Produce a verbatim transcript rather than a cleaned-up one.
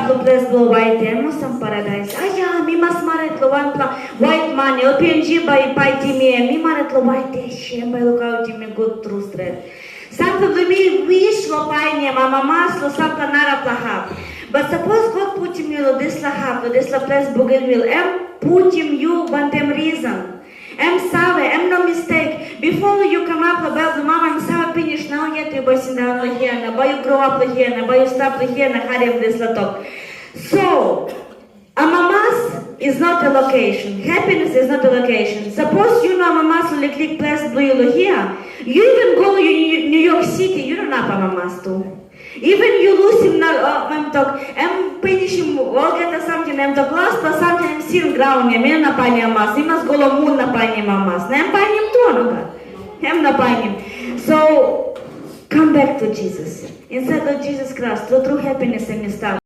Lo ples bilong wait em olsem paradais. Aia, mi mas marit lo wanpela wait man, ol P N G bai paitim mi, em mi marit lo wait, em bai lukautim mi gut tru stret. Sampela bilong mi wis lo painim amamas lo sampela narapela hap. But sapos God putim yu lo dispela hap, lo dispela ples bougainville, em putim yu wantaim reason. Em save, em no mistake. Before yu kamap lo bel bilong mama, em save pinis, nau yet yu bai sindaun lo hia, na bai yu grow up lo hia, na bai yu stap lo hia, na harim dispela tok. So, amamas is not a location. Happiness is not a location. Sapos yu no amamas lo liklik ples bilong yu lo hia, yu even go lo New York City, yu no inap amamas tu. Even yu lusim na, uh, em tok, em pinisim olgeta samting, em tok, laspela samting em sin graun, em, em na painim amamas, i mas go lo mun na painim amamas. Na em painim tu, no? Em na painim. So, come back to Jesus. Inside lo Jesus Christ, lo tru happiness em i stap.